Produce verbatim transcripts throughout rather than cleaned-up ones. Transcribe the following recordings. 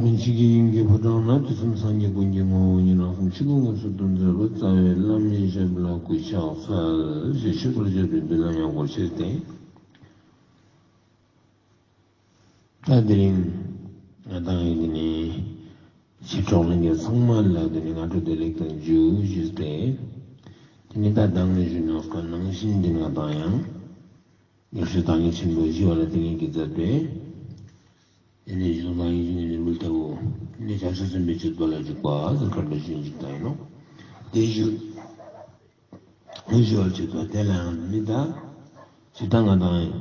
མིན་ཕྱི་གི་དབྱིངས་ཀྱི་ཕོ་བྲང་ན། དུས་གསུམ་སངས་རྒྱས་ཀུན་གྱི་ངོ་བོ་ཉིད། རང་གསུམ་ཆོས་སྐུ་དངོས་སུ་སྟོན་མཛད་པ། རྩ་བའི་བླ་མའི་ཞབས་ལ་གུས་ཕྱག་འཚལ། ཞེས་མཆོད་པར་བརྗོད་པའི་མདུན་ལ་ཡང་སྒོ་ཕྱེ་སྟེ། ད་དེ་རིང་ང་དང་ཡིན་ནི་ཕྱི་གྲོགས་ལྷན་རྒྱས་ཚང་མ་ལ་དེ་ནི་སྔ་དྲོ་བདེ་ལེགས་དང་ཇུ་ཞུས་ཏེ། དེ་ནི་ད་ལྟ་ངས་ཞུས་མྱོང་བ་ནང་བཞིན་དེ་ང་དང་ཡང་རྒྱལ་སྲས་བདག་ཉིད་ཆེན་པོ་ཞི་བ་ལྷ་དེ་ཉིད་ཀྱིས་མཛད་པའི། དེ་ནས་གཞུང་དང་ཡིག་ཆུང་གི་ལེའུ་ལྟ་བུ། དེ་ནས་བྱང་ཆུབ་སེམས་དཔའི་སྤྱོད་པ་ལ་འཇུག་པ་ཟེར་ཁ་འདྲ་ཞུ་ཞིག་དང་ཡིན་ནོ། དེ་ཞུ། ཞུ་བར་བྱེད་པ་དེ་ལའང་མི་གདའ། ཇི་ལྟར་ང་དང་ཡིན།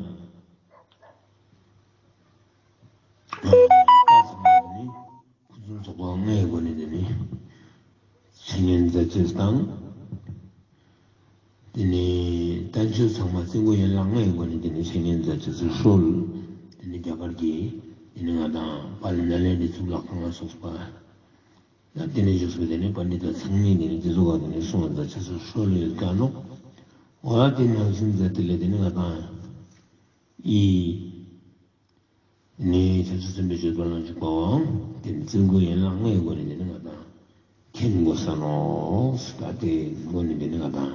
ད་ཚང་མ་དེ་ནི་ཕུན་སུམ་ཚོགས་པ་ལྔའི་སྒོ་ནས་དེ་ནི་འཆད་ཉན་མཛད་ཅེས་དང་། དེ་ནས་བསྟན་བཅོས་ཚང་མ་རྩིས་འགོ་ཡན་ལག་ལྔའི་སྒོ་ནས་དེ་ནས་འཆད་ཉན་མཛད་ཅེས་སུ་སྲོལ། དེ་ནས་རྒྱ་གར་གྱི་དེ་ནས་ང་དང་དཔལ་ནཱ་ལེནྡྲའི་གཙུག་ལག་ཁང་ལ་སོགས་པ། ཡང་དེ་ནས་བཞུགས་པའི་དེ་ནས་པཎྜི་ཏ་ཚང་མས་དེ་ནས་དེ་ཚོ་ག་དེ་ནས་གསུང་བ་མཛད་ཅེས་སུ་སྲོལ་ཡོད་ཀྱང་ནོ། འོ་ཡ་དེ་ནང་བཞིན་མཛད་དེ་ལས་དེ་ནས་ང་དང་ཡི། ནས་བྱང་ཆུབ་སེམས་དཔའི་སྤྱོད་པ་ལ་འཇུག་པའང་དེ་ནི་རྩིས་འགོ་ཡན་ལག་ལྔའི་སྒོ་ནས་དེ་ནི་ང་དང་མཁྱེན་དགོས་ས་ནོ། ད་དེ་སྒོ་ནས་དེ་ནི་ང་དང་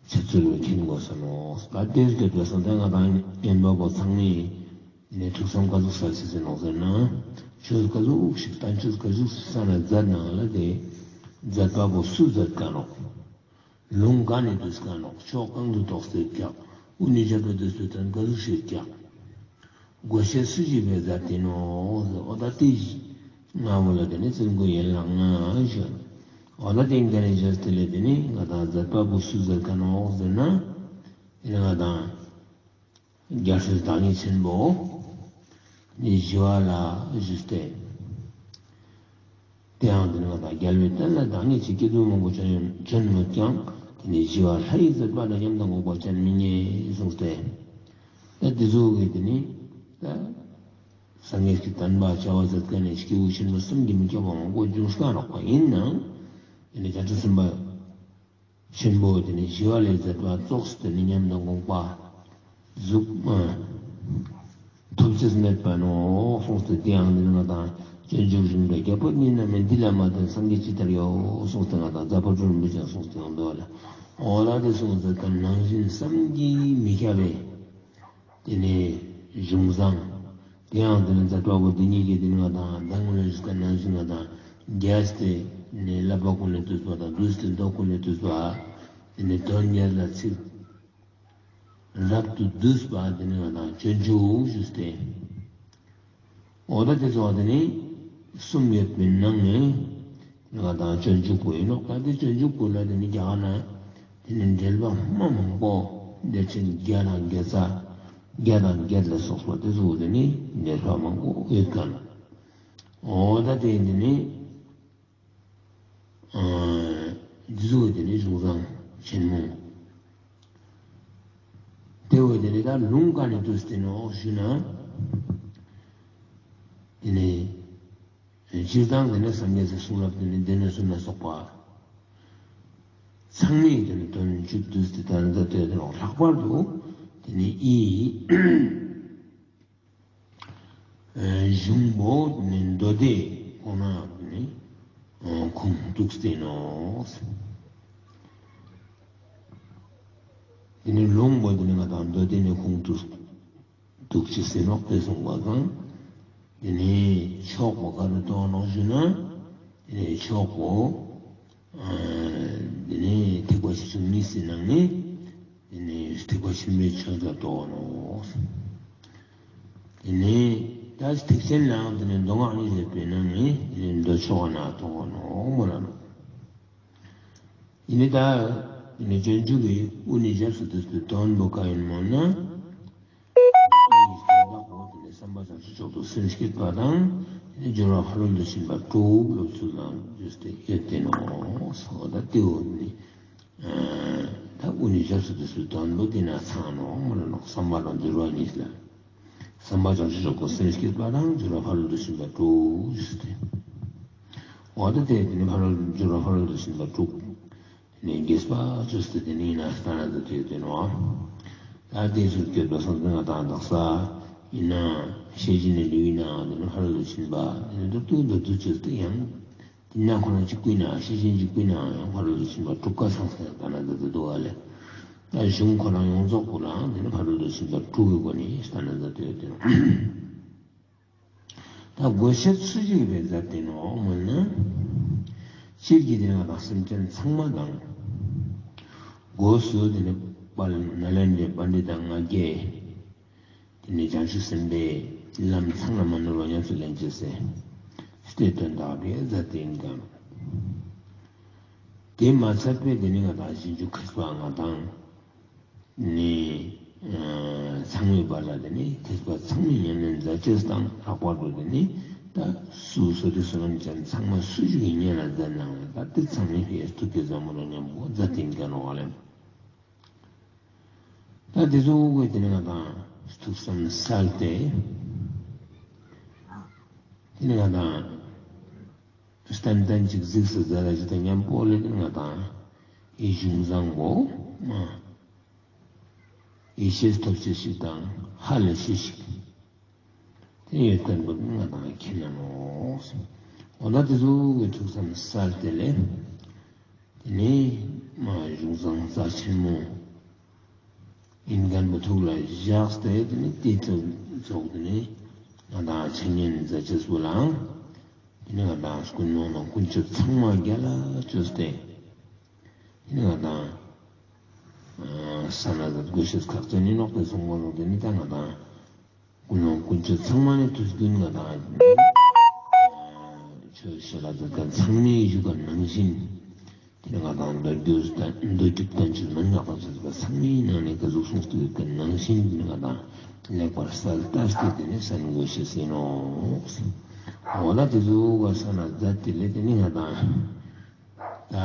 འཆད་ཚུལ་ལ་མཁྱེན་དགོས་ས་ནོ། ད་དེ་སྐད་དུ་སང་ད་ང་དང་ཉན་པ་པོ་ཚང་མས་དེ་ནས་ཐུགས་བསམ་ག་ཟུག་ས་ཆེ་ཟེར་ནོ་ཟེར་ན། ཆོས་ག་ཟུག་ཞིག་བསྟན་བཅོས་ག་ཟུག་ས་ན་མཛད་ནང་ལ་དེ་མཛད་པ་པོ་སུ་མཛད་ག་ནོ། ལུང་ག་ནས་བཏུས་ག་ནོ། ཕྱོགས་གང་དུ་གཏོགས་ཏེ་ཀྱང་། དབུ་ནས་ཞབས་ཏུ་བཏུས་ཏེ་དོན་ག་ཟུག་ཞིག་ཀྱང་། དགོས་ཤེས་སུ་ཞིག་པའི་མཛད་དེ་ནོ། འོ་ད་དེ་ལྔ་བོ་ལ་དེ་ནི་རྩིས་འགོ་ཡན་ལག་ལྔ་ཞུ། འོ་ད་དེ་འགའ་ནས་བཞག་དེ་ལས་དེ་ནི་ང་དང་མཛད་པ་པོ་སུ་མཛད་ག་ནོ་ཟེར་ན། དེ་ནི་ང་དང་རྒྱལ་སྲས་བདག་ཉིད་ཆེན་པོ་ནི་ཞི་བ་ལྷ་ཞུས་ཏེ། དེའང་དེ་ནི་ང་དང་རྒྱལ་བའི་བསྟན་ལ་བདག་ཉིད་ཆེ། སྐྱེ་བོ་མང་པོ་བྱོན་ཡོད་བྱོན་ཡོད་ཀྱང་། དེ་ནི་ཞི་བ་ལྷ་ཡི་མཛད་པ་ལ་ཉམས་དང་དགོངས་པ་ཅན་མི་རྙེད་གསུངས་ཏེ། ད་འདི་ཚོ་གི་དེ་ནི་ད་སངས་རྒྱས་ཀྱི་བསྟན་པ་བྱ་བ་མཛད་མཁན་ནི་སྐྱེས་བུ་ཆེན་པོ་བསམ་གྱིས་མི་ཁྱབ་པ་མང་པོ་བྱུང་སྐད་རག་པ་ཡིན་ནའང་། དེ་ནི་བྱང་ཆུབ་སེམས་དཔའ་ཆེན་པོ་དེ་ནི་ཞི་བ་ལྷའི་མཛད་པ་ཙོགས་སུ་དེ་ནི་ཉམས་དང་དགོངས་པ་གཟུགས་ཐོབ་ཅེས་མེད་པ་ནོ་གསུངས་ཏེ། དེའང་དེ་ནི་ང་དང་སྤྱོད་འཇུག་རིམ་གྲོ་རྒྱལ་པོ་གཉིས་རྣམས་ནི། འདི་ལ་མ་ལྟོས་སངས་རྒྱས་ཇི་ལྟར་ཡོད་གསུངས་ཏེ། ང་དང་རྫ་དཔལ་སྤྲུལ་རིན་པོ་ཆེས་གསུངས་ཏེ་ཡོང་འདུག་ལ། འོ་ད་དེ་གསུངས་ཏེ་ད་ནང་བཞིན་བསམ་གྱིས་མི་ཁྱབ་པའི་དེ་ནས་གཞུང་བཟང་། དེའང་དེ་ནི་མཛད་པ་པོ་དེ་ཉིད་ཀྱིས་དེ་ནི་ང་དང་མདང་ལ་ཞུས་པ་ནང་བཞིན་ང་དང་རྒྱས་ཏེ་ནས་བསླབ་པ་ཀུན་ལས་བཏུས་པ་དང་བསྡུས་ཏེ་མདོ་ཀུན་ལས་བཏུས་པ། དེ་ནི་དོན་གཉེར་ལ་ཚིག་རབ་ཏུ་བསྡུས་པ་དེ་ནི་ང་དང་སྤྱོད་འཇུག་ཞུས་ཏེ། འོ་ད་དེ་ཚོ་དེ་ནི་གསུམ་ཡོད་པའི་ནང་ནས་ང་དང་སྤྱོད་འཇུག་པོ་ཡིན་ནོ། ད་དེ་སྤྱོད་འཇུག་པོ་ལ་དེ་ནི་རྒྱ་གར་ན་དེ་ནི་འགྲེལ་པ་སྨྲ་མང་པོ་འགྲེལ་ཆེན་བརྒྱ་དང་བརྒྱད་རྩ་བརྒྱ་དང་བརྒྱད་ལ་སོགས་པ་དེ་ཚོ་དེ་ནི་འགྲེལ་པ་མང་པོ་ཡོད་ཀྱང་། འོ་ད་དེ་དེ་ནི་འདི་ཚོ་དེ་ནི་གཞུང་བཟང་ཆེན་མོ། དེ་བས་དེ་ནི་ད་ལུང་ག་ནས་བཏུས་ཏེ་ནོ་ཞུ་ན། དེ་ནི་སྤྱིར་བཏང་དེ་ནི་སངས་རྒྱས་སི་གསུང་རབ་དེ་ནི་སྡེ་སྣོད་གསུམ་ལ་སོགས་པ་ཚང་མས་དེ་ནི་དོན་བཅུད་བསྡུས་ཏེ་ད་ལྟ་དེ་ནི་ལྷག་པར་དུ་དེ་ནི་ཨི་གཞུང་པོ་ནི་མདོ་སྡེ་ཁོ་ན་ནི་ཁུངས་གཏུགས་ཏེ་ནོ། དེ་ནི་ལུང་པོ་དེ་ནི་ང་དང་མདོ་སྡེ་ནི་ཁུངས་གཏུགས་གཏུགས་ཅི་ཟེར་ནོ་དེ་གསུངས་པ་དང་། དེ་ནི་ཕྱོགས་པོ་ག་རུ་གཏོགས་ནོ་ཞུ་ན། དེ་ནི་ཕྱོགས་པོ། དེ་ནས་ཐེག་པ་ཆེ་ཆུང་གཉིས་སུ་སྣང་ནས། དེ་ནས་ཐེག་པ་ཆེན་པོའི་ཕྱོགས་ལ་གཏོགས་ནོ། དེ་ནས་ད་ཐེག་ཆེན་ལའང་དེ་ནས་མདོ་སྔགས་གཉིས་ཡོད་པའི་ནང་ནས་དེ་ནས་མདོ་ཕྱོགས་ན་གཏོགས་ནོ་མོ་ལ་ནོ། དེ་ནས་ད་དེ་ནས་སྤྱོད་འཇུག་གི་དབུ་ནས་ཞབས་སུ་བཏུས་པའི་དོན་པོ་ག་ཡིན་མོ་ན། དེ་ནས་བསམ་པ་བྱང་ཆུབ་མཆོག་ཏུ་སེམས་བསྐྱེད་པ་དང་། དེ་ནས་སྦྱོར་བ་ཕ་རོལ་ཏུ་ཕྱིན་པ་དྲུག་སློབ་ཚུལ་དང་བསྡུས་ཏེ་ཡོད་དེ་ནོ། སོ་ད་ལྟེའུ་ནི། ད་དབུ་ནས་ཞབས་སུ་བཏུས་པའི་དོན་པོ་དེ་ན་ཚང་ནོ་མོ་ལ་ནོ། བསམ་པ་དང་སྦྱོར་བ་གཉིས་ལ། བསམ་པ་བྱང་ཆུབ་མཆོག་ཏུ་སེམས་བསྐྱེད་པ་དང་སྦྱོར་བ་ཕ་རོལ་ཏུ་ཕྱིན་པ་དྲུག་བསྡུས་ཏེ། འོ་ད་དེ་དེ་ནི་ཕ་རོལ་སྦྱོར་བ་ཕ་རོལ་ཏུ་ཕྱིན་པ་དྲུག་ནས་རྒྱས་པ་བཅོས་ཏེ་དེ་ནི་ན་སྟ་ན་དུ་དེ་དེ་ནོ། ད་དེ་ཚུར་བསྐྱོད་པ་སོང་ཙང་ང་དང་དག་ས། ཡིན་ན་ཤེས་བཞིན་ནི་ལུས་ཡིན་ནའང་དེ་ནི་ཕ་རོལ་ཏུ་ཕྱིན་པ་དེ་ནི་མདོར་བསྡུས་མདོར་བསྡུས་བྱས་ཏེ་ཡང་དེ་ན་ཁོ་རང་གཅིག་པུ་ཡིན་ནའང་ཤེས་བཞིན་གཅིག་པུ་ཡིན་ནའང་ཡང་ཕ་རོལ་ཏུ་ཕྱིན་པ་དྲུག་ཀ་ཚང་ས་ཡང་ད་ན་ད་དུ་འདུག་བ་ལས། ད་གཞུང་ཁོ་རང་ཡོངས་རྫོགས་པོ་ལའང་དེ་ནི་ཕ་རོལ་ཏུ་ཕྱིན་པ་དྲུག་གི་སྒོ་ནས་ད་ན་ད་དུ་ཡོད་དེ་ནོ། ད་དགོས་ཤེས་སུ་ཞིག་རེད་ཟེར་དེ་ནོ་མོ་ན། སྤྱིར་གྱི་དེ་ང་དང་སེམས་ཅན་ཚང་མ་དང་། སྒོས་སུ་དེ་ནི་དཔལ་ནཱ་ལེནྡྲའི་པཎྜི་ཏ་ལྔ་བརྒྱས། དེ་ནས་བྱང་ཆུབ་སེམས་དཔའི་ལམ་ཚང་ལ་མ་ནོར་བ་ཉམས་སུ་ལེན་བྱེད་ཟེར། སྟེ་དོན་དག་རེད་ཟེར་དེ་ཡིན་ཀྱང་། དེ་མ་ཚད་པའི་དེ་ནི་ང་དང་རྗེས་འཇུག་མཁས་པ་ང་དང་། ནི། ཚང་མའི་བར་ལ་དེ་ནི་མཁས་པ་ཚང་མས་ཉམས་ལེན་མཛད་ཅེས་དང་ལྷག་པར་དུ་དེ་ནི་ད་སུ་བསོད་བདེ་བསོད་ནམས་ཅན་ཚང་མ་སུ་ཞིག་གིས་ཉན་ལ་མཛད་གནང་བ་ད་དེ་ཚང་མས་ཕེ་ཐུགས་ཀྱི་བཟང་མོ་ལ་མཉམ་པོ་མཛད་དེ་ཡིན་ཀྱང་རོགས་ལེན། ད་དེ་ཚོ་དབུ་དགོས་དེ་ནི་ང་དང་ཐུགས་བསམ་གསལ་ཏེ། དེ་ནི་ང་དང་། ཏན་ཏན་ཅིག་གཟིགས་སུ་མཛད་ལ་ཅི་དང་མཉམ་པོ་ལས་དེ་ནི་ང་དང་། ཨེ་གཞུང་བཟང་པོ། ཨེ་ཤེས་ཐོབ་ཅེས་ཤིག་དང་ཧ་ལས་ཤེས་ཤིག་དེ་ཡོད་བསྟན་པ་ང་དང་མཁྱེན་ན་ནོ། འོ་ན་དེ་ཚོ་གི་ཐུགས་བསམ་གསལ་ཏེ་ལས། དེ་ནས་མ་གཞུང་བཟང་རྩ་ཆེན་མོ་ཡིན་མཁན་པོ་ཐུགས་ལ་བཞག་སྟེ་དེ་ནས་དེ་ཚོ་ཚོགས་དེ་ནས་ང་དང་འཆད་ཉན་མཛད་ཅེས་པོ་ལའང་དེ་ནས་ང་དང་ཀུན་སློང་དང་ཀུན་སྤྱོད་ཚང་མ་རྒྱལ་ལ་བཅོས་ཏེ་དེ་ནས་ང་དང་ས་ན་ཟ་དགོས་ཤེས་ཁག་ཅན་ཡིན་ནོག་དེ་སོང་གོ་ནོ་དེ་ནས་ད་ང་དང་། ཀུན་སློང་ཀུན་སྤྱོད་ཚང་མ་ནི་དུས་རྒྱུན་ང་དང་། ཆོས་བཤད་ལ་མཛད་མཁན་ཚང་མའི་བཞུགས་པ་ནང་བཞིན། དེ་ནི་ང་དང་མདོ་རྒྱུད་མདོ་རྒྱུད་བསྟན་བཅོས་མན་ངག་དང་བཅས་པ་ཚང་མའི་ནང་ནས་ག་ཟུག་གསུངས་ཏེ་ཡོད་མཁན་ནང་བཞིན་དེ་ནི་ང་དང་ལེགས་པར་གསལ་བཏབ་སྟེ་དེ་ནི་གསན་དགོས་ཤེས་ཡིན་ནོ། འོ་ན་དེ་ཚོ་ག་ས་ན་མཛད་དེ་ལས་དེ་ནི་ང་དང་ད།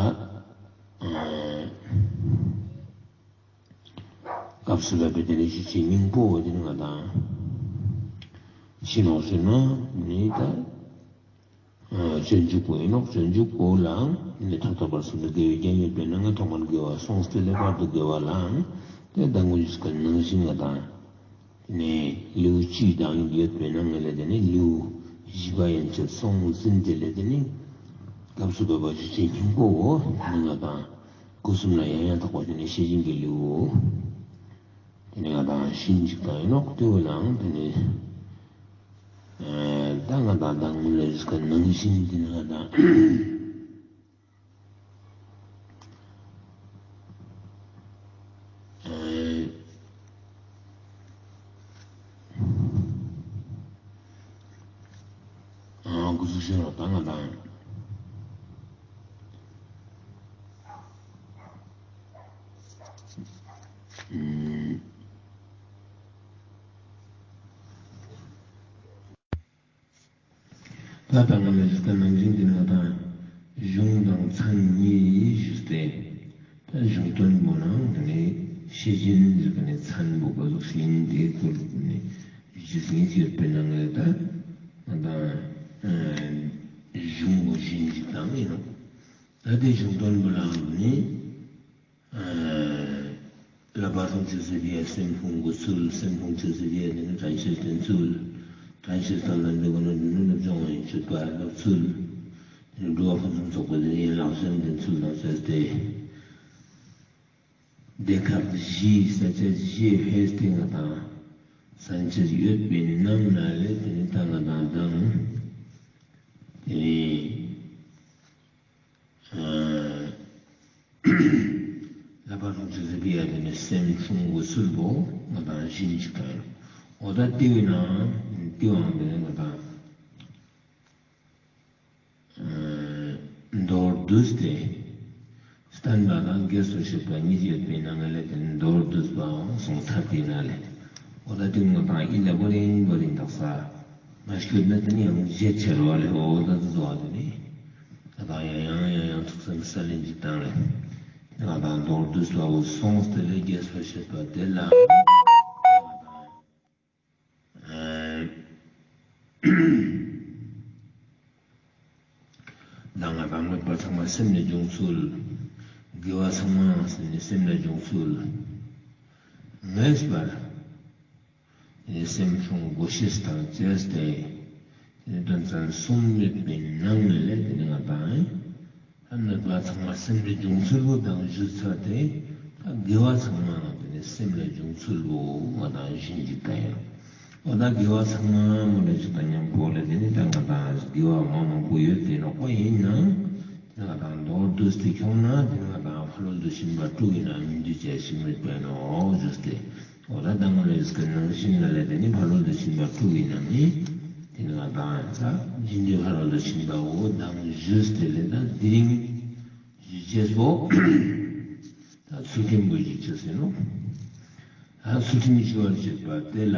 སྐབས་སུ་བབ་པའི་དེ་ནི་ཤེས་བྱའི་སྙིང་པོ་འོ་དེ་ནི་ང་དང་། ཤེས་ནོ་ཟེར་ན་ནི་ད། སྤྱོད་འཇུག་པོ་ཡིན་ནོ། སྤྱོད་འཇུག་པོ་ལའང་ནི་ཐོག་མཐའ་བར་གསུམ་དུ་དགེ་བའི་རྒྱན་ཡོད་པས་ན་ང་ཐོག་མར་དགེ་བ་སོང་སྟེ་ལེགས་པར་དུ་དགེ་བ་ལའང་དེ་ད་ངོས་འཛིན་ནང་བཞིན་ང་དང་། ནས་ལེའུ་གཅིག་དང་ཡོད་པའི་ནང་ལས་དེ་ནི་ལེའུ་བཞི་པ་ཡན་ཆད་སོང་ཟིན་དེ་ལས་དེ་ནི་སྐབས་སུ་བབ་པ་ཤེས་བྱའི་སྙིང་པོའོ། ནི་ང་དང་སྒོ་གསུམ་ལ་ཡང་ཡང་དག་པ་དེ་ནི་ཤེས་བཞིན་གྱི་ལེའུའོ། དེ་ནི་ང་དང་ཤེས་འཇུག་དང་ཡིན་ནོ། དེ་བས་ནའང་དེ་ནི་ད་ང་དང་ད་ངུ་ལ་རིས་ཀ་ནང་བཞིན་དེ་ནི་ང་དང་། ཨ་སྐུ་གཟུགས་ཤེས་རོགས་ད་ང་དང་། ད་ལྟ་ང་ལ་གཞི་རྩ་ནང་བཞིན་གྱི་ནང་དང་གཞུང་དང་མཚན་ཉིད་ཞུས་ཏེ། ད་གཞུང་དོན་པོ་ནང་དེ་ནས་ཤེས་བཞིན་ཟེར་གི་ནས་མཚན་པོ་ག་ཟུག་ཤེས་ཡིན་དེ་ཁུར་ནས་ཞུས་ངེས་ཡོད་པའི་ནང་ལས་ད་ང་དང་གཞུང་པོ་བཞིན་ཞིག་དང་ཡིན་ནོ། ད་དེ་གཞུང་དོན་པོ་ལའང་ནི། བསླབ་པ་ལྷུན་གྱིས་གྲུབ་པའི་སེམས་ཕུང་གི་ཚུལ། སེམས་ཕུང་གི་གྲུབ་པའི་དེ་ནི་དྲན་ཤེས་བསྟེན་ཚུལ། དྲན་ཤེས་དང་ལྡན་པའི་སྒོ་ནས་ནི་སློབ་སྦྱོང་བའི་སྤྱོད་པ་སློབ་ཚུལ། དེ་ནི་སྒྲུབ་པ་ཕུན་སུམ་ཚོགས་པའི་དེ་ནི་ཡན་ལག་གཞན་ལྡན་ཚུལ་དང་བཅས་ཏེ། སྡེ་ཁག་བཞི་ས་བཅད་བཞི་ཕེས་ཏེ་ང་དང་ས་བཅད་ཡོད་པའི་ནང་ན་ལས་དེ་ནི་ད་ང་དང་དང་། དེ་ནི། བསླབ་པ་ལྷུན་གྱིས་གྲུབ་པའི་ཡ་དེ་ནི་སེམས་ཕུང་གི་ཚུལ་པོ་ང་དང་བཞིན་ཅིག་དང་། འོ་ད་དེ་བས་ན་དེ་བའང་དེ་ནི་ང་དང་མདོར་བསྡུས་ཏེ་བསྟན་པ་དང་རྒྱས་སུ་བཤད་པ་གཉིས་ཡོད་པའི་ནང་ལས་དེ་ནི་མདོར་བསྡུས་པའང་གསུངས་ཚར་དེ་ན་ལས། འོ་ད་དེ་ང་དང་ཨི་ལ་བོ་རིང་བོ་རིང་དག་ས། མ་ཤོད་ན་དེ་ནི་ཡང་བརྗེད་ཆེ་རུ་བ་ལས། འོ་ད་དེ་ཚོ་བ་དེ་ནི་ད་ལྟ་ཡང་ཡང་ཡང་ཡང་ཐུགས་བསམ་གསལ་ལེན་གྱི་སྟངས་རེད། ད་ལྟ་མདོར་བསྡུས་པ་བོ་སོང་སྟེ་ལས་རྒྱས་པར་བཤད་པ་དེ་ལ། ད་ང་དང་མོས་པ་ཚང་མ་སེམས་ནས་བྱུང་ཚུལ། དགེ་བ་ཚང་མ་སེམས་ནས་སེམས་ནས་བྱུང་ཚུལ། ངེས་པར། སེམས་བྱུང་དགོས་ཤེས་དང་བཅས་ཏེ། དེ་ནི་དོན་ཚན་གསུམ་ཡོད་པའི་ནང་ནས་ལས་དེ་ནི་ང་དང་ཨེ། ད་གནོད་པ་ཚང་མ་སེམས་ལས་བྱུང་ཚུལ་བོ་དང་ཞུ་ཚར་ཏེ། ད་དགེ་བ་ཚང་མ་དེ་ནི་སེམས་ལས་བྱུང་ཚུལ་བོ་ང་དང་ཞུ་འཇིག་ད་ཡང་། འོ་ད་དགེ་བ་ཚང་མ་མོ་ལས་ཞུ་ད་མཉམ་པོ་ལས་དེ་ནི་ད་ང་དང་དགེ་བ་མ་མང་པོ་ཡོད་དེ་ནོག་པ་ཡིན་ནང་། དེ་ང་དང་མདོར་བསྡུས་ཏེ་ཁྱོང་ན་དེ་ང་དང་ཕ་རོལ་ཏུ་ཕྱིན་པ་དྲུག་ཡིན་ན་མི་འདུས་བྱས་ཤིག་མེད་པས་ནོ་ཞུས་ཏེ། འོ་ད་ད་ང་ལས་ཀྱི་ནང་བཞིན་ལ་ལས་དེ་ནི་ཕ་རོལ་ཏུ་ཕྱིན་པ་དྲུག་ཡིན་ན་ནི། དེ་ནི་ང་དང་ས་རྗེས་འདྲིས་ཕ་རོལ་ཏུ་ཕྱིན་པའོ་དང་ཞུས་ཏེ་ལས་ད་དེ་རིང་ཞུ་བྱས་སོ། ད་ཚུལ་ཁྲིམས་པོ་ཞུ་བྱས་ཟེར་ནོ། ད་ཚུལ་ཁྲིམས་ཞུ་བར་བྱེད་པ་དེ་ལ།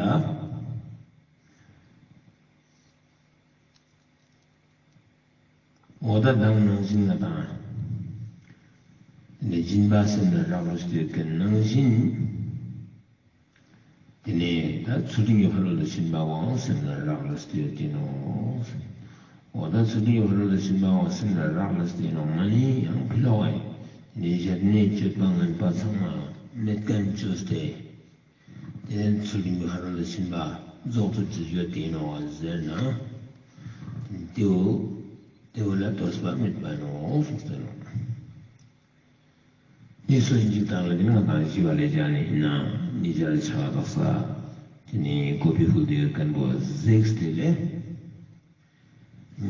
འོ་ད་དང་ནང་བཞིན་ང་དང་། དེ་ནས་སྦྱིན་པ་སེམས་ལ་རག་ལས་སུ་ཡོད་མཁན་ནང་བཞིན། དེ་ནས་ད་ཚུལ་ཁྲིམས་ཀྱི་ཕ་རོལ་ཏུ་ཕྱིན་པའང་སེམས་ལ་རག་ལས་སུ་ཡོད་ཀྱི་ནོ། འོ་ད་ཚུལ་ཁྲིམས་ཀྱི་ཕ་རོལ་ཏུ་ཕྱིན་པའང་སེམས་ལ་རག་ལས་སུ་ཡོད་ནོ་མ་ནི་ཡང་ཕི་ལོག་ཨེ། དེ་ནས་བཞག་ནས་སྤྱོད་པ་ངན་པ་ཚང་མ་མེད་མཁན་བཅོས་ཏེ། དེ་ཚུལ་ཁྲིམས་ཀྱི་ཕ་རོལ་ཏུ་ཕྱིན་པ་རྫོགས་ཚུལ་གྱི་ཡོད་དེ་ཡིན་ནོ་ཟེར་ན། དེའོ། དེའོ་ལ་ལྟོས་པ་མེད་པ་ནོ་གསུངས་ཏེ་ནོ། དེ་སོ་ཡིན་གཅིག་དང་ལ་དེ་ནང་དང་བཞི་བ་ལས་སྦྱར་ནས་ཡིན་ན་ཉེ་སྦྱར་བྱ་བ་དག་ས། དེ་ནས་ཀོ་པི་ཧུ་དེ་ཡོད་མཁན་པོ་གཟེགས་ཏེ་ལས།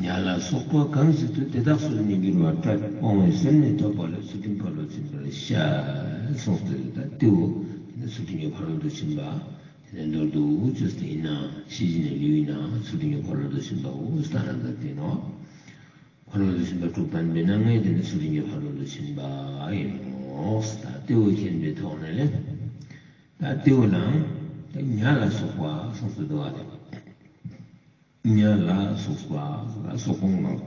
ཉ་ལ་སོགས་པ་གང་ཞིག་ཏུ་དེ་དག་སོགས་མི་འགྱུར་བར་སྤྲད་སྤོང་བའི་སེམས་ནི་ཐོབ་པ་ལ་ཚུལ་ཁྲིམས་ཕ་རོལ་ཕྱིན་པར་བཤད་གསུངས་ཏེ་ད་དེའོ། དེ་ནི་ཚུལ་ཁྲིམས་ཀྱི་ཕ་རོལ་ཏུ་ཕྱིན་པ། དེ་ནི་མདོར་བསྡུས་བཅོས་ཏེ་ཡིན་ན་ཤེས་བཞིན་ནི་ལེའུ་ཡིན་ན་ཚུལ་ཁྲིམས་ཀྱི་ཕ་རོལ་ཏུ་ཕྱིན་པའོ་ལྟར་ན་ད་དེ་ནོ། ཕ་རོལ་ཏུ་ཕྱིན་པ་དྲུག་བསྟན་པས་ན་ངས་དེ་ནི་ཚུལ་ཁྲིམས་ཀྱི་ཕ་རོལ་ཏུ་ཕྱིན་པ་ཡིན་ནོ། ད་དེའོ་མཁྱེན་པའི་ཐོག་ནས་ལས། ད་དེའོ་ལའང་ད་ཉ་ལ་སོགས་པ་གསུངས་སུ་འདུག་བ་རེད། ཉ་ལ་སོགས་པ་ལ་སོགས་པ་ངང་།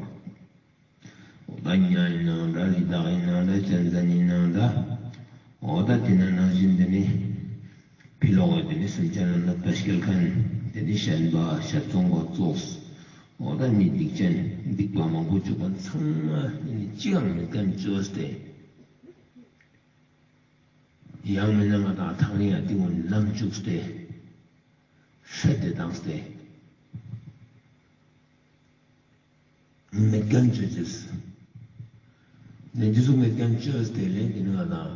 ད་ཉ་ཡིན་ནའང་འདྲ་རི་དྭགས་ཡིན་ནའང་འདྲ་གཅན་གཟན་ཡིན་ནའང་འདྲ། འོ་ད་དེ་ན་ནང་བཞིན་དེ་ནི། ཕི་ལོག་གི་དེ་ནི་སེམས་ཅན་ལ་གནོད་པ་སྐྱེལ་མཁན་དེ་ནི་ཞན་པ་ཞབས་བཙོང་པ་ཙོགས། འོ་ད་མི་སྡིག་ཅན་སྡིག་པ་མང་པོ་བྱུག་མཁན་ཚང་མ་དེ་ནི་ཅི་ཡང་མེད་མཁན་བཅོས་ཏེ། ཡང་མིན་ན་ང་དང་ཐག་རིང་ཡང་དེ་ངོ་ནམ་བཅུག་སྟེ། ཧྲད་དེ་བཏང་སྟེ། མེད་མཁན་བཅོས་ཅེས། ནས་འདི་ཚོ་མེད་མཁན་བཅོས་ཏེ་ལས་དེ་ནི་ང་དང་།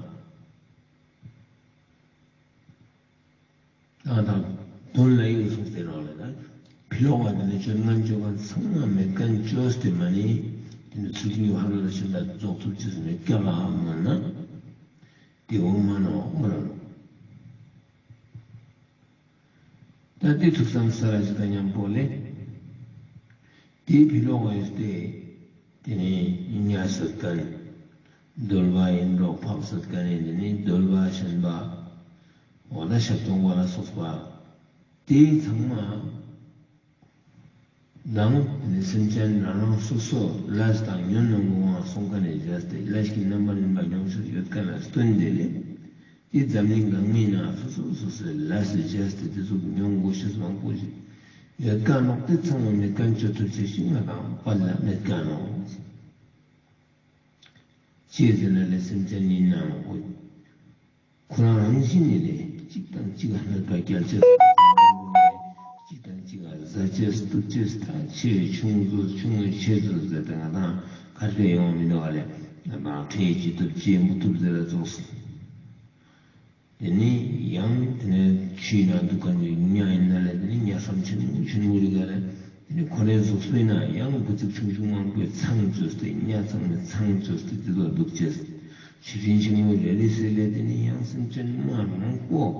ང་དང་དོན་ལ་ཡོད་གསུངས་ཏེ་རང་ལས་ན། ཕི་ལོག་པ་དེ་ནི་སྤྱོད་ངན་སྤྱོད་མཁན་ཚང་མ་མེད་མཁན་བཅོས་ཏེ་མ་ནི། དེ་ནི་ཚུལ་ཁྲིམས་ཀྱི་ཕ་རོལ་ཏུ་ཕྱིན་པ་རྫོགས་ཐུབ་ཅེས་མེད་ཀྱག་ལ་མ་ན། དེ་འོ་མ་ནོ་མ་རང་། ད་དེ་ཐུགས་བསམ་ས་ར་ཞིག་དང་མཉམ་པོ་ལས། དེའི་ཕི་ལོག་ཡོད་དེ། དེ་ནས་ཉ་ཟེར་མཁན། གདོལ་པ་ཡིན་འགྲོ་ཕག་ཟེར་མཁན་ཡིན་དེ་ནས་གདོལ་པ་ཞན་པ། འོ་ད་ཞབས་བཙོང་པ་ལ་སོགས་པ། དེ་ཚང་མ། ནང་ནི་སེམས་ཅན་རང་རང་སོ་སོ་ལས་དང་ཉོན་མོངས་པ་སོང་མཁན་ནས་བཞག་སྟེ་ལས་ཀྱི་རྣམ་པར་སྨིན་པ་མྱོང་ཕྱིར་ཡོད་མཁན་ལ་སྟོན་ཏེ་ལས། དེ་འཛམ་གླིང་གང་མིན་ན་སོ་སོ་སོ་སོའི་ལས་སུ་བྱས་ཏེ་དེ་ཚོ་མྱོང་དགོས་ཤེས་མང་པོ་ཞིག་ཡོད་མཁན་ནོག་དེ་ཚང་མ་མེད་མཁན་བཅོ་ཐུབ་ཅེས་ཤིག་ང་དང་དཔལ་ལ་མེད་མཁན་ནོག་ཅེས་ཟེར་ན་ལས་སེམས་ཅན་ཡིན་ནའང་ཁོ་ཁོ་རང་རང་བཞིན་ནི་ལས་གཅིག་དང་གཅིག་ག་གནོད་པ་སྐྱེལ་ཅེས། གཅིག་དང་གཅིག་ག་ཟ་ཅེས་གཏུབ་ཅེས་དང་ཆེ་བའི་ཆུང་ངུ་ཆུང་ངུའི་ཆེ་ཚོ་ཟེར་ཏེ་ང་དང་གར་སྤེལ་ཡོང་མི་འདུག་བ་ལས་ང་དང་ཁྲེལ་གྱིས་གཏུབ་ཅེས་མི་གཏུབ་ཟེར་ལ་རྫོགས། དེ་ནས་ཡང་དེ་ནས་ཆུའི་ནང་འདུག་མཁན་གྱི་ཉ་ཡིན་ན་ལས་དེ་ནས་ཉ་ཤམ་ཆེན་མོ་ཆེན་མོ་རིགས་ལ་དེ་ནས་ཁོ་རའི་གཟུགས་པོའི་ནང་ཡང་འབུ་ཙིག་ཆུང་ཆུང་མང་པོས་ཚང་བཅོས་ཏེ་ཉ་ཚང་མས་ཚང་བཅོས་ཏེ་དེ་ལ་འདུག་ཅེས། ཆུ་ཆེན་ཆེན་མོ་རེ་རེ་ཟེར་ལས་དེ་ནས་ཡང་སེམས་ཅན་མ་མང་པོ་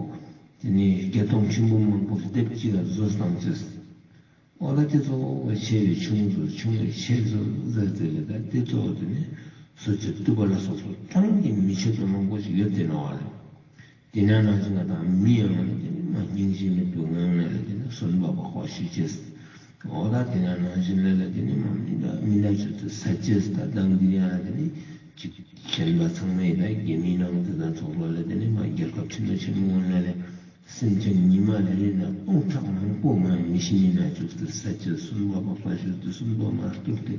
དེ་ནས་བརྒྱ་སྟོང་ཆེན་པོ་མང་པོ་སྡེབ་གཅིག་ལ་བཟོས་བཏང་ཅེས། འོ་ད་དེ་ཚོ་ཆེ་བའི་ཆུང་ཚོ་ཆུང་བའི་ཆེ་ཚོ་ཟེར་ཟེར་ལས་ད་དེ་ཚོ་དེ་ནས་སོ་སོའི་བཏུབ་པ་ལ་སོགས་པ་གྲངས་ཀྱིས་མི་ཆོད་པ་མང་པོ་ཞིག་ཡོད་དེ་ནོ་བ་ལས། དེ་ན་ནང་བཞིན་ང་དང་མི་ཡང་ལ་དེ་ནི་མ་སྙིང་རྗེ་མེད་པའི་ངང་ནས་ལ་དེ་ནི་གསོན་པོ་བག་བག་ཞུ་ཅེས། འོ་ད་དེ་ན་ནང་བཞིན་ལ་ལ་དེ་ནི་མ་མི་འདྲ་མི་འདྲ་ཆོས་ཚུལ་ས་ཅེས་ད་དང་དེ་ཡང་ལ་དེ་ནི་ཅིག་ཞན་པ་ཚང་མས་ད་རྒྱ་མིའི་ནང་དེ་དང་ཚོགས་པ་ལ་དེ་ནི་མ་རྒྱལ་ཁབ་ཆེན་མོ་ཆེན་མོ་ངོ་ན་ལས་སེམས་ཅན་ཉི་མ་རེ་རེ་ན་སྟོང་ཕྲག་མང་པོ་མ་མི་ཤི་མི་ན་ཆོས་ཚུལ་ས་ཅེས་གསོན་པོ་བག་བག་ཞུ་དེ་གསོན་པོ་མ་གཏོགས་ཏེ་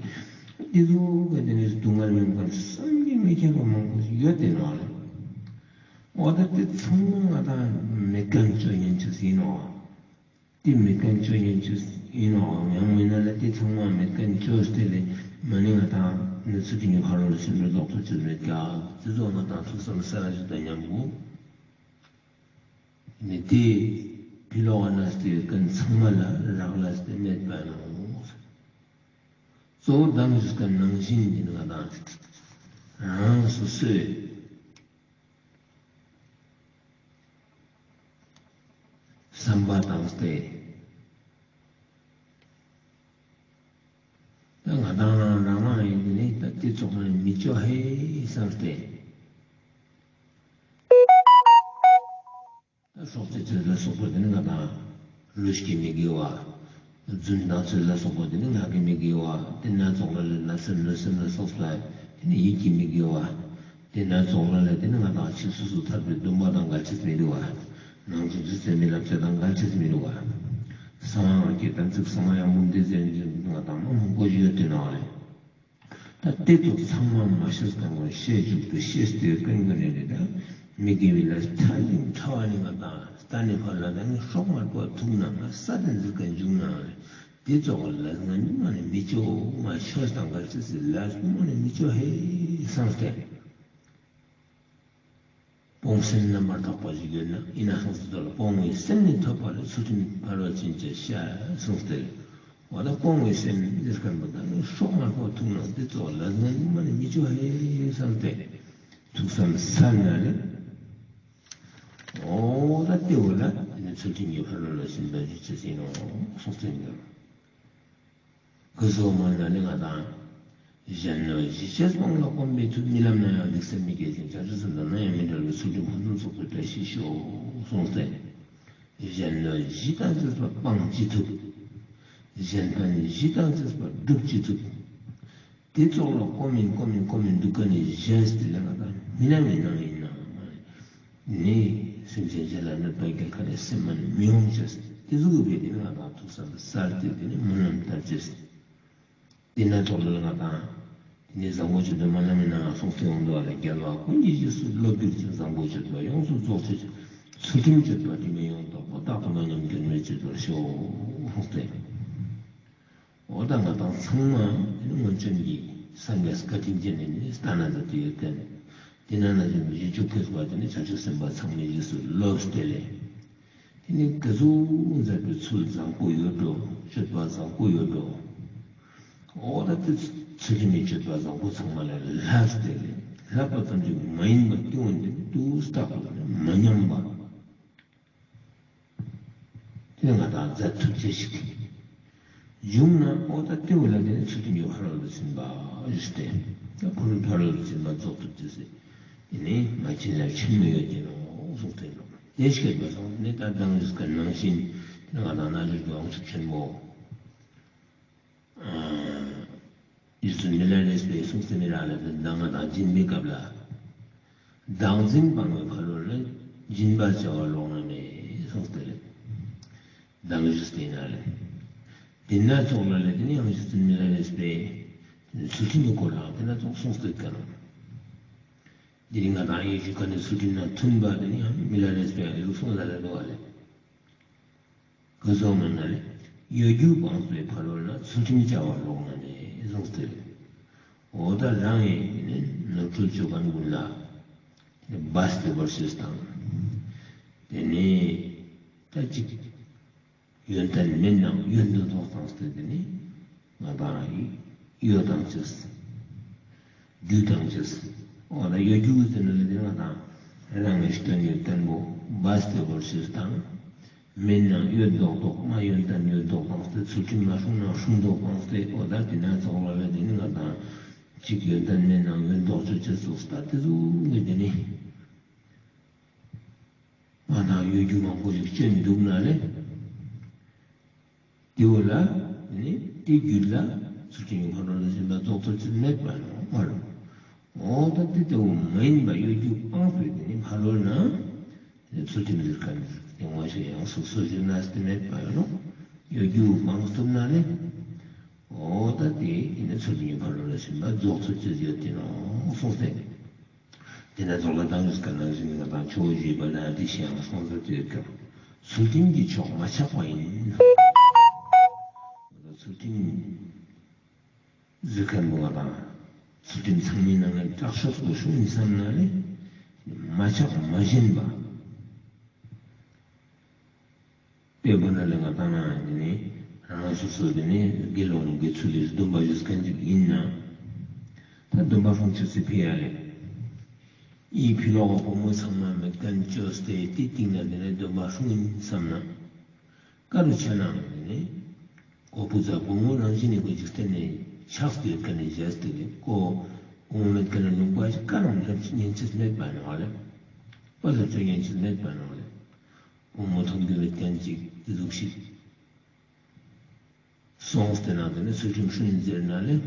དེ་ཚོ་ག་དེ་ནི་སྡུག་བསྔལ་མྱོང་མཁན་བསམ་གྱིས་མི་ཁྱབ་པ་མང་པོ་ཞིག་ཡོད་དེ་ནོ་ལས། འོ་ད་དེ་ཚང་མ་ང་དང་མེད་མཁན་བཅོ་ཉན་ཆོས་ཡིན་ནོ། དེ་མེད་མཁན་བཅོ་ཉན་ཅིག་ཡིན་ནའང་ཡང་མིན་ན་ལ་དེ་ཚང་མ་མེད་མཁན་བཅོས་ཏེ་ལས་མ་ནི་ང་དང་ནི་ཚུལ་ཁྲིམས་ཀྱི་ཕ་རོལ་ཕྱིན་པའི་ལྡོག་ཐུབ་ཅིག་མེད་ཀྱང་དེ་ཚོ་ང་དང་ཐུགས་བསམ་ས་ལ་ཞིག་དང་མཉམ་གོ། ནི་དེ་ཕི་ལོག་ན་སྟེ་ཀུན་ཚང་མ་ལ་རག་ལས་ཏེ་མེད་པ་ནོ། གཙོ་བོ་དང་བཞིན་ཀུན་ནང་བཞིན་ཡིན་ང་དང་རང་སོ་སོའི་བསམ་པ་བཏང་སྟེ། ད་ང་དང་རང་རང་ཡིན་དེ་ནི་ད་དེ་ཙོགས་ནི་མི་ཆོག་ཧེ་བསམ་སྟེ། ད་སྲོག་གཅོད་ཚུལ་ལ་སོགས་པ་དེ་ནི་ང་དང་ལུས་ཀྱི་མི་དགེ་བ། རྫུན་དང་ཚུལ་ལ་སོགས་པ་དེ་ནི་ངག་གི་མི་དགེ་བ། དེ་ན་ཙོགས་ལ་ལ་ན་སེམས་ལ་སེམས་ལ་སོགས་པ་དེ་ནི་ཡིད་ཀྱི་མི་དགེ་བ། དེ་ན་ཙོགས་ལ་ལ་དེ་ནི་ང་དང་ཕྱི་སོ་སོ་ཐར་པའི་སྡོམ་པ་དང་འགལ་ཆེས་མི་འདུག་བ། ནང་ཆོས་ཚུལ་ཚད་མི་ལབ་ཚད་དང་འགལ་ཆེས་མི་འདུག་བ། གསང་བ་ངག་གི་དམ་ཚིག་གསང་བ་ཡང་མུན་དེ་ཟེར་ནས་ང་དང་མ་མང་པོ་ཞིག་ཡོད་དེ་ནའང་རེད། ད་དེ་ཚོ་ཚང་མ་མ་ཤེས་གང་གང་ཤེས་བཅུག་སྟེ་ཤེས་ཏེ་ཀུན་ཀུན་ནས་ནི་ད་མི་དགེ་བའི་ལས་ཕྲ་ཞིང་ཕྲ་བ་ནི་ང་དང་ལྟ་ནི་ཕར་ལ་ད་ནི་སྲོག་མར་པོ་ཐུག་ན་ང་ས་དེ་འཛིར་ཀ་འཇུག་ན་དེ་ཚོགས་ལ་ང་ནི་མ་ནི་མི་ཆོག་ང་ཆོས་དང་འགལ་ཆེས་སི་ལས་མ་ནི་མི་ཆོག་ཧེ་བསམ་སྟེ། སྤོང་སེམས་རྣམ་པར་དག་པ་ཞིག་ཡོད་ན་ཡིན་ན་སོང་ཟེར་ལ་སྤོང་བའི་སེམས་ནི་ཐོབ་པ་ལ་ཚུལ་ཁྲིམས་ཕ་རོལ་ཕྱིན་ཅེས་བྱ་གསུངས་ཏེ། འོ་ད་སྤོང་བའི་སེམས་འདིར་ཁར་མ་དང་ནི་སྲོག་མ་ཕོག་ཐུག་ན་འདི་ཚོ་ལ་ང་ནི་མ་ནི་མི་ཆོག་ཧེ་བསམ་སྟེ་ཐུགས་བསམ་ས་ན་ནི། འོ་ད་ལྟེ་བ་ལ་དེ་ནི་ཚུལ་ཁྲིམས་ཀྱི་ཕ་རོལ་ལ་ཕྱིན་པ་ཞིག་ཅེས་ཡིན་ནོ་གསུངས་ཏེ་འདིར། ཀུན་རྫོབ་མ་ན་ནི་ང་དང་། གཞན་ལུས་གཞི་ཕྱིར་སྤང་ལ་གོམས་པའི་མཐུས། རྨི་ལམ་ན་ཡང་ལེགས་སེ་མི་སྐྱེ་ཞིང་། བྱང་ཆུབ་སེམས་དང་ནམ་ཡང་མི་འབྲལ་བའི། ཚུལ་ཁྲིམས་ཕུན་སུམ་ཚོགས་པའི་བཀྲ་ཤིས་ཤོག་གསུངས་ཏེ། གཞན་ལུས་གཞི་དང་བཅས་པ་སྤང་ཅི་ཐུབ། གཞན་ཕན་གཞི་དང་བཅས་པ་སྒྲུབ་ཅི་ཐུབ། དེ་ཚོགས་ལ་གོམས་མིན་གོམས་མིན་གོམས་མིན་འདུག་ག་ནས་གཞན་སྟེ་ལས་ང་དང་རྨི་ལམ་ཡིན་ནའང་ཡིན་ནའང་མ་རེད། ནི་སེམས་ཅན་གཞན་ལ་གནོད་པ་བསྐྱལ་ཁ་ནས་སེམས་མ་ནི་མི་ཡོང་ཅེས་དེ་ཟུག་གི་བས་དེ་ནི་ང་དང་ཐུགས་བསམ་གསལ་ཏེ་དེ་ནི་སྨོན་ལམ་བཏབ་ཅེས། དེ་ན་ཐོག་ལ་ང་དང་དེ་ནི་བཟང་པོ་སྤྱོད་པའི་སྨོན་ལམ་ཡིན་ནའང་གསུངས་ཏེ་ཡོང་འདུག་བ་ལས། རྒྱལ་བ་ཀུན་གྱི་རྗེས་སུ་བློ་གྱུར་ཅིང་། བཟང་པོ་སྤྱོད་པ་ཡོངས་སུ་རྫོགས་བྱེད་ཅིང་། ཚུལ་ཁྲིམས་སྤྱོད་པ་དྲི་མེད་ཡོངས་རྟོགས་པ། རྟག་ཏུ་མ་ཉམས་སྐྱོན་མེད་སྤྱོད་པར་ཤོག་གསུངས་ཏེ། འོ་ད་ང་དང་ཚང་མ་དེ་ནི་སྔོན་བྱོན་གྱི་སངས་རྒྱས་བཀའ་དྲིན་ཅན་ནི་ནི་ལྟ་ན་ཟེར་དུ་ཡོད་དེ། དེ་ན་ན་བཞིན་གྱི་བཞི་བཅུ་ཁོས་པ་དེ་ནི་བྱང་ཆུབ་སེམས་དཔའ་ཚང་མའི་རྗེས་སུ་བློ་གཏད་ལས། དེ་ནི་ག་ཟུག་མཛད་པའི་ཚུལ་བཟང་པོ་ཡོད་འགྲོ། སྤྱོད་པ་བཟང་པོ་ཡོད་འགྲོ། འོ་ད་དེ་ཚུལ་ཁྲིམས་མི་སྤྱོད་པ་བཟང་པོ་ཚང་མ་ལ་ལྷག་སྟེ་ལས་ལྷག་པ་ཙམ་ཞིག་མ་ཡིན་པ་སྐྱེ་བོ་འདི་དུས་རྟག་ཏུ་མ་ཉམས་པ། དེ་ང་དང་མཛད་ཐུབ་ཅེས་ཤིག་བྱུང་ན་འོ་ད་དེ་བོ་ལ་དེ་ནི་ཚུལ་ཁྲིམས་ཀྱི་ཕ་རོལ་ཏུ་ཕྱིན་པ་ཞུས་ཏེ། ད་ཁོ་རང་ཕ་རོལ་ཏུ་ཕྱིན་པ་རྫོགས་ཐུབ་ཅེས་སི་དེ་ནི་མ་ཕྱིན་ལ་ཕྱིན་མི་ཡོད་ཀྱི་ནོ་གསུངས་ཏེ་ནོ། དེ་ཤེས་པ་སོང་ནི་ད་མདང་ཞིག་གི་ནང་བཞིན་དེ་ང་དང་རྣལ་འབྱོར་གྱི་དབང་ཕྱུག་ཆེན་པོ། རྗེ་བཙུན་མི་ལ་རས་པས་གསུངས་ཏེ་མི་ར་ལ་དེ་མདང་ང་དང་སྦྱིན་པའི་སྐབས་ལ། བདག་འཛིན་སྤང་བའི་ཕ་རོལ་ལ། སྦྱིན་པར་བྱ་བ་ལོག་ན་མེད་གསུངས་ཏེ་རེད། མདང་ཞུས་ཏེ་ན་རེད། དེ་ན་ཚོགས་ལ་ལས་དེ་ནི་ཡང་རྗེ་བཙུན་མི་ལ་རས་པས་ཚུལ་ཁྲིམས་ཀྱི་སྐོར་ལའང་དེ་ན་ཚོགས་གསུངས་ཏེ་ཀ་ནོ། འདི་རིང་ང་དང་ཡེ་ཤུ་ཀ་ནས་ཚུལ་ཁྲིམས་ན་མཐུན་པ་དེ་ནི་ཡང་མི་ལ་རས་པས་ལུགས་གསུངས་ལ་ལ་འདུག་བ་ལས། ཀུན་རྫོབ་མ་ན་ལས། གཡོ་སྒྱུ་སྤངས་པའི་ཕ་རོལ་ན། ཚུལ་ཁྲིམས་བྱ་བ་ལོག་ན་མེད་གསུངས་ཏེ། འོ་ད་རང་ཡིན་ནི་ནོར་འཁྲུལ་སྤྱོད་མཁན་ཀུན་ལ་སྦས་ཏེ་བར་ཤེས་དང་། དེ་ནས་ད་ཅིག་ཡོན་ཏན་མེད་ནའང་ཡོན་དུ་རྟོགས་བཏང་སྟེ་དེ་ནི་ང་དང་གཡོ་བཏང་ཅེས། སྒྱུ་བཏང་ཅེས། འོ་ན་གཡོ་སྒྱུ་ཟེར་ན་ལ་དེ་ང་དང་རང་གི་སྟོན་ཡོད་བརྟན་པོ་སྦས་ཏེ་བར་ཤེས་དང་། མེད་ན་ཡོད་མདོག་མདོག་མ་ཡོན་ཏན་ཡོད་མདོག་བཏང་སྟེ་ཚུལ་ཁྲིམས་མ་སྲུང་ན་སྲུང་མདོག་བཏང་སྟེ་འོ་ད་དེ་ན་ཚོགས་ལ་ལ་དེ་ནི་ང་དང་ཅིག་ཡོན་ཏན་མེད་ན་ཡོད་མདོག་ཅོ་ཅེས་སོགས་ད་དེ་ཚོ་ངས་དེ་ནི། ང་དང་གཡོ་སྒྱུ་མང་པོ་ཞིག་སྤྱོད་འདུག་ན་ལས། དེ་བོ་ལ་ནི་དེ་རྒྱུད་ལ་ཚུལ་ཁྲིམས་ཀྱི་ཕ་རོལ་ཏུ་ཕྱིན་པ་རྫོགས་ཚུལ་ཅིག་མེད་པ་ནོ་མ་རུང་། འོ་ད་དེ་ལྟ་བུ་མ་ཡིན་པ་གཡོ་སྒྱུ་སྤངས་པའི་དེ་ནི་ཕ་རོལ་ན་ཚུལ་ཁྲིམས་འདིར་ཁ་ནི་དེ་ངོ་ཤེས་ཡང་སོ་སོ་ཞིག་ན་སྟེ་མེད་པ་ཡོད་ནོ། གཡོ་སྒྱུ་སྤངས་ཐུབ་ན་ལས། འོ་ད་དེ་དེ་ནི་ཚུལ་ཁྲིམས་ཀྱི་ཕ་རོལ་ཏུ་ཕྱིན་པ་རྫོགས་ཚུལ་ཅིག་ཡོད་དེ་ནོ་གསུངས་ཏེ། དེ་ནས་རྫོགས་ལ་དང་ཡོད་ཀ་ནང་བཞིན་ང་དང་ཆོས་བཞི་པ་ན་དེ་ཤེས་ཡང་སོང་ཟེར་དུས་ཀྱང་ ཚུལ་ཁྲིམས་ཀྱི་ཕྱོགས་མ་ཆགས་པ་ཡིན། ཚུལ་ཁྲིམས་བཟོད་མཁན་པོ་ང་དང་ཚུལ་ཁྲིམས་ཚང་མའི་ནང་ནས་དྲག་ཤོས་པོ་ཤོང་ཡིན་བསམ་ན་ལས་མ་ཆགས་མ་ཞེན་པ། དཔེ་བོ་ན་ལས་ང་དང་ན་དེ་ནས་རང་སོ་སོ་དེ་ནས་དགེ་སློང་དགེ་ཚུལ་ལས་སྡོམ་པ་ཞུས་མཁན་ཅིག་ཡིན་ན། ད་སྡོམ་པ་སྲུང་ཆུ་སི་ཕི་ཡ་ལས། ཨི་ཕི་ལོག་ག་བུ་མོ་ཚང་མ་མེད་མཁན་བཅོས་ཏེ་དེ་སྟེང་ན་དེ་ནས་སྡོམ་པ་སྲུང་ཡིན་བསམ་ན། དཀའ་རུ་ཆེ་ནའང་དེ་ནས་གོ་བུ་ཚ་བུ་མོ་རང་བཞིན་ནས་གོ་འཇིག་རྟེན་ནས་ཆགས་ཏེ་ཡོད་མཁན་ནས་བཞག་སྟེ་གོ་བུ་མོ་མེད་མཁན་ནས་ལུང་པ་ཞིག་དཀའ་རུ་ཉན་ཉན་ཆེས་མེད་པ་ནང་ལས། དཔའ་ལ་སྤྱོད་ཉན་ཆེས་མེད་པ་ནང་ལས། བུ་མོ་མཐོང་རྒྱུ་མེད་མཁན་ཅིག་དེ་ཟུག་ཞིག་སོང་སྟེ་ན་དེ་ནས་ཚུལ་ཁྲིམས་སྲུང་ཡིན་ཟེར་ན་ལས།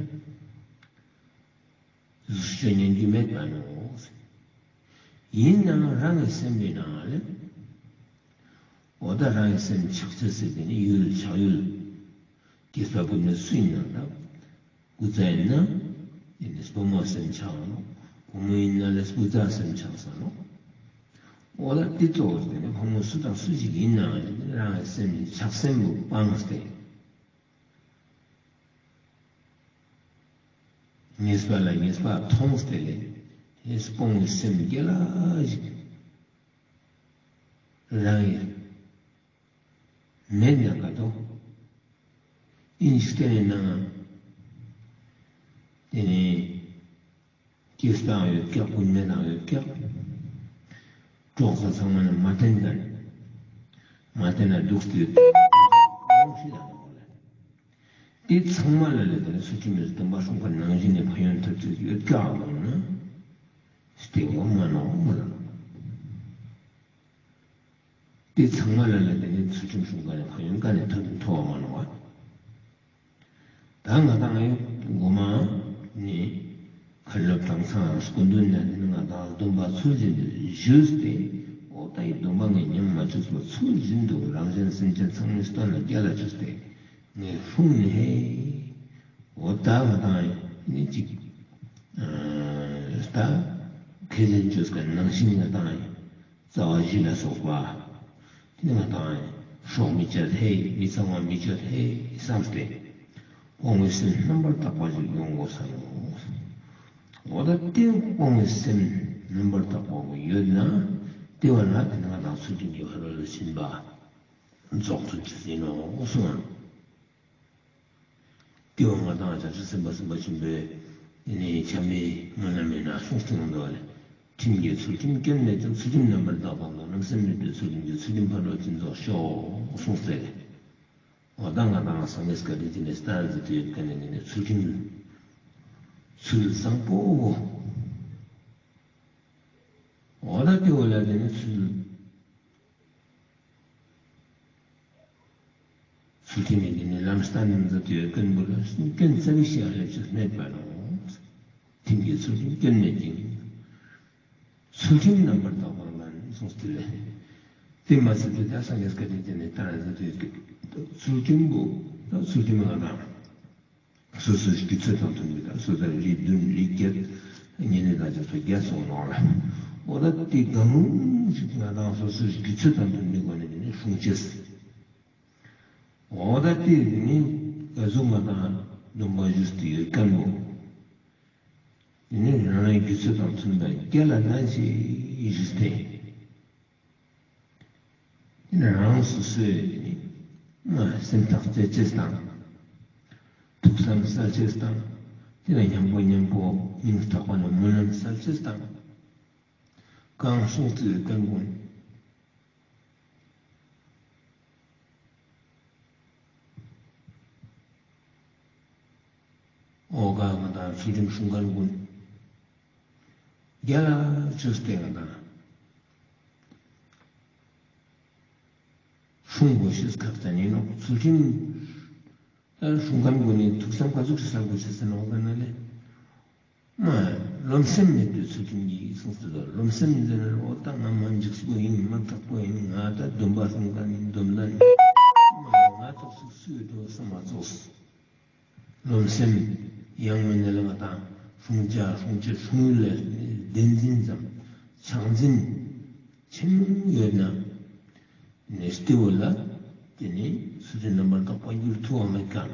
ཟུར་ཤོད་ཉན་རྒྱུ་མེད་པ་ནོ། ཡིན་ནའང་རང་གི་སེམས་པའི་ནང་ལ། འོ་ད་རང་གི་སེམས་ཆགས་ཚུལ་ཟེར་དེ་ནི་ཡུལ་ཆགས་ཡུལ། སྐྱེས་པ་བུད་མེད་སུ་ཡིན་ན་ད། སྐུ་ཚ་ཡིན་ན། ཡིན་ནི་བུ་མོ་སེམས་ཆགས་ནོ། བུ་མོ་ཡིན་ན་ལས་སྐུ་ཚ་སེམས་ཆགས་ས་ནོ། འོ་ད་དེ་གཙོ་བོ་དེ་ནི་ཕོ་མོ་སུ་དང་སུ་ཞིག་ཡིན་ནའང་རང་གི་སེམས་ནི་ཆགས་སེམས་པོ་སྤངས་ཏེ། ངེས་པ་ལ་ངེས་པ་མཐོང་སྟེ་ལས་དེ་སྤོང་བའི་སེམས་སྐྱེ་ལ་ཞིག་རང་ཡིན་མེད་ན་ག་དོ། ཨིན་ཇི་སྟེ་ནས་ནང་དེ་ནས། སྐྱེས་དང་ཡོད་ཀྱག་ཀུན་མེད་དང་ཡོད་ཀྱག་གྲོགས་ཚང་ཚང་མ་ནི་མ་བསྟེན་ཀ་ནི། མ་བསྟེན་ན་སྡུག་སྟེ་ཡོད་ཀྱག་གང་ཞིག་ལ་ནོ་ལ། དེ་ཚང་མ་ལ་ལས་དེ་ནི་ཚུལ་ཁྲིམས་མེད་སྡོམ་པ་སྲུང་བ་ནང་བཞིན་ནས་ཕན་ཡོན་ཐོབ་ཚུལ་ཡོད་ཀྱག་ལོ་ན། སྟེ་འོ་མ་ནོ་མ་ལ། དེ་ཚང་མ་ལ་ལ་དེ་ནི་ཚུལ་ཁྲིམས་སྲུང་ཀ་ནས་ཕན་ཡོན་ཀ་ནས་ཐོབ་ཐོབ་བ་མ་ནོ་བ། ད་ང་དང་ངའི་མགོ་མ་ནི་ཁ་ལོ་དང་ཚང་སྐུ་མདུན་ནས་ནི་ང་དང་སྡོམ་པ་ཚུལ་བཞིན་དུ་ཞུས་ཏེ། འོ་ད་ཡི་སྡོམ་པ་ངས་ཉམས་མ་བཅུག་པར་ཚུལ་བཞིན་དུ་རང་གཞན་སེམས་ཅན་ཚང་མའི་སྟོན་ལ་རྒྱ་ལ་བཅུག་སྟེ་ངས་སྲུང་ནི་ཧེ། འོ་ད་ང་དང་ནི་ཅིག་ད་ཁས་ལེན་བཅོས་ཀ་ནང་བཞིན་ང་དང་ཡི། རྩ་བ་བཞི་ལ་སོགས་པ། དེ་ང་དང་སྲོག་མི་གཅོད་ཧེ་མི་གཙང་བ་མི་གཅོད་ཧེ་བསམ་སྟེ། སྤོང་བའི་སེམས་རྣམ་པར་དག་པ་ཞིག་ཡོང་དགོས་ས་ཡོང་། འོ་ད་དེ་སྤོང་བའི་སེམས་རྣམ་པར་དག་པ་ཡོད་ན། དེ་བ་ལ་དེ་ང་དང་ཚུལ་ཁྲིམས་ཀྱི་ཕ་རོལ་ཏུ་ཕྱིན་པ་རྫོགས་ཚུལ་གྱི་ཡིན་ནོ་གསུངས། དེ་བ་ང་དང་བྱང་ཆུབ་སེམས་དཔའ་སེམས་དཔའ་ཆེན་པོས་དེ་ནས་བྱམས་པའི་སྨོན་ལམ་མེད་ན་གསུངས་ཏེ་ཡོང་འདུག་བ་ལས། ཁྲིམས་ཀྱི་ཚུལ་ཁྲིམས་སྐྱོན་མེད་ཅིང་། ཚུལ་ཁྲིམས་རྣམ་པར་དག་པ་དང་། རློམ་སེམས་མེད་པའི་ཚུལ་ཁྲིམས་ཀྱིས། ཚུལ་ཁྲིམས་ཕ་རོལ་ཕྱིན་རྫོགས་ཤོག་གསུངས་ཏེ། འོ་ད་ང་དང་སངས་རྒྱས་བཀའ་དྲིན་ཅན་ནས་སྟན་ཟེར་དུས་ཀ་ནས་ནི་ཚུལ་ཁྲིམས་ཚུལ་བཟང་པོ། འོ་ད་དེ་བ་ལ་དེ་ནི་ཚུལ། ཚུལ་ཁྲིམས་ནི་ནི་ལམ་སྟན་ཟེར་དུས་ཀུན་པོ་ལ་སྐྱོན་རྩ་བའི་ཤེས་ཡ་ལས་ཅི་མེད་པ་ནོ། ཁྲིམས་ཀྱི་ཚུལ་ཁྲིམས་སྐྱོན་མེད་ཅིང་། ཚུལ་ཁྲིམས་རྣམ་པར་དག་པ་ལ་གསུངས་ཏེ་ལས། དེ་མ་ཚད་དེ་ད་སངས་རྒྱས་བཀའ་དྲིན་ཅན་ནས་སྟན་ཟེར་དུས་ཚུལ་ཁྲིམས་པོ་ད་ཚུལ་ཁྲིམས་ང་དང་། སོ་སོའི་རྒྱུད་ཚོད་དང་མཐུན་པའི་དང་སོ་སོའི་རིགས་བདུན་རིགས་བརྒྱད་ཉེ་གནས་དང་བཅས་སོ་བརྒྱད་སོགས་ནང་ལ། འོ་ད་དེ་གང་རུང་ཞིག་ང་དང་སོ་སོའི་རྒྱུད་ཚོད་དང་མཐུན་པའི་སྒོ་ནས་དེ་ནི་སྲུང་ཅེས། འོ་ད་དེ་དེ་ནི་ག་ཟུག་ང་དང་སྡོམ་པ་ཞུས་ཏེ་ཡོད་མཁན་པོ། དེ་ནི་རང་རང་རྒྱུད་ཚོད་དང་མཐུན་པའི་རྒྱ་ལ་ལན་ཞིག་ཞུས་ཏེ། དེ་ནས་རང་སོ་སོའི་སེམས་ཐག་བཅད་ཅེས་དང་། ཐུགས་བསམ་གསལ་ཅེས་དང་། དེ་ནས་མཉམ་པོ་མཉམ་པོ་སྙིང་ཐག་པ་ནས་སྨོན་ལམ་གསལ་ཅེས་དང་། གང་གསུངས་ཚུལ་བསྟན་དགོས། འོ་ག་ང་དང་ཚུལ་ཁྲིམས་སྲུང་མཁན་ཀུན། རྒྱ་ལ་བཅོས་ཏེ་ང་དང་སྲུང་དགོས་ཤེས་ཁག་ཅན་ཡིན་ནོ། ཚུལ་ཁྲིམས་སྲུང་མཁན་ཀུན་ནི་ཐུགས་བསམ་ག་ཟུག་ཞིག་གསལ་དགོས་ཤེས་ཟེར་ནོ་ག་ན་ལས། མ། རློམ་སེམས་མེད་པའི་ཚུལ་ཁྲིམས་ཀྱིས་གསུངས་སུ་ལ། རློམ་སེམས་ཟེར་ན་འོ་ད་ང་མ་འཇིགས་པོ་ཡིན། མ་དྲག་པོ་ཡིན། ང་ད་སྡོམ་པ་སྲུང་མཁན་ཡིན། སྡོམ་ལྡན་ཡིན། མ། ང་ཐོག་སུ་སུས་འགྲོ་བསམ་མ་རྫོགས། རློམ་སེམས་ཡང་མིན་ན་ལ་ང་དང་སྲུང་བྱ་སྲུང་བྱེད་སྲུང་ཡུལ་ལ་བདེན་འཛིན་ཙམ་ཆགས་འཛིན་ཆེན་མོ་ཡོད་ན། ནས་སྟེ་བོ་ལ་དེ་ནས་ཚུལ་ཁྲིམས་རྣམ་པར་དག་པ་འགྱུར་ཐུབ་པ་མེད་ཀྱང་།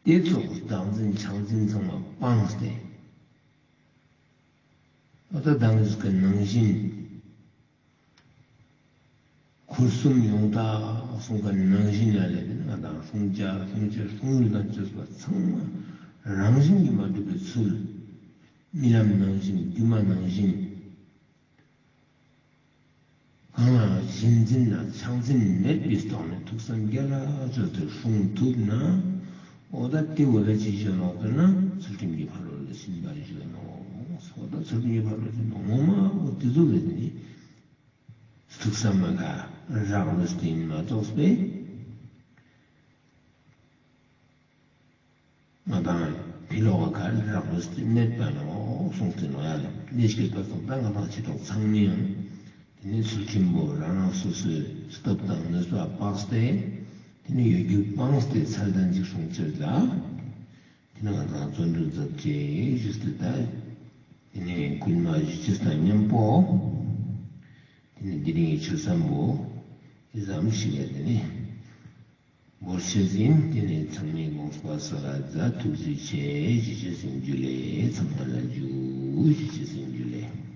དེ་ཚོགས་བདག་འཛིན་ཆགས་འཛིན་ཚང་མ་སྤངས་ཏེ། ད་ལྟ་དང་གི་ནང་བཞིན། འཁོར་གསུམ་ཡོངས་དག་གསུང་མཁན་ནང་བཞིན་ལ་ལས་ང་དང་སྲུང་བྱ་སྲུང་བྱ་སྲུང་ཡུལ་དང་བཅས་པ་ཚང་མ་རང་བཞིན་གྱིས་མ་གྲུབ་པའི་ཚུལ། རྨི་ལམ་ནང་བཞིན་སྒྱུ་མ་ནང་བཞིན། གང་ལ་གཞི་འཛིན་དང་ཆགས་འཛིན་མེད་པའི་ཐོག་ནས་ཐུགས་བསམ་རྒྱ་ལ་བཅོལ་ཏེ་སྲུང་ཐུབ་ན། འོ་ད་དེ་འོ་ད་ཅི་བྱོས་ནོ་ཟེར་ན་ཚུལ་ཁྲིམས་ཀྱི་ཕ་རོལ་ཏུ་ཕྱིན་པ་བྱོས་ནོ། འོ་ད་ཚུལ་ཁྲིམས་ཀྱི་ཕ་རོལ་ཏུ་ཕྱིན་པ་ངོ་མ་འོ་དེ་ཚོ་རེད་ནི། ཐུགས་བསམ་མ་ག་རག་ལུས་ཏེ་ཡིན་མ་གཏོགས་པས། ང་དང་ཕི་ལོག་ག་རག་ལུས་ཏེ་མེད་པ་ནོ་གསུངས་ཏེ་ནོ་ཡ་ལ་ལས་ཤེས་པ་སོང་ད་ང་དང་ཆེ་གྲོགས་ཚང་མས་ཡང་དེ་ནས་ཚུལ་ཁྲིམས་པོ་རང་རང་སོ་སོའི་སྟོབས་དང་ནུས་པ་དཔགས་ཏེ་དེ་ནས་ཡོད་རྒྱུ་སྤངས་ཏེ་ཚར་དང་འཇིགས་སོང་ཅིར་ལ། དེ་ནས་ང་དང་བརྩོན་འགྲུས་མཛད་ཅེས་ཞུས་ཏེ་ད། དེ་ནས་སྐུལ་མ་ཞུ་ཅེས་དང་མཉམ་པོ། དེ་ནས་དེ་རིང་གི་ཆོས་བཟང་པོ། དེ་ཙམ་ཞིག་ལ་དེ་ནས། འབོར་ཆེ་ཟིན་དེ་ནས་ཚང་མས་དགོངས་པ་ས་ལ་མཛད་ཐུགས་རྗེ་ཆེ་ཞུ་ཅེས་ཟིན་རྒྱུ་ལས་ཚང་མ་ལ་འཇུ་ཞུ་ཅེས་ཟིན་རྒྱུ་ལས།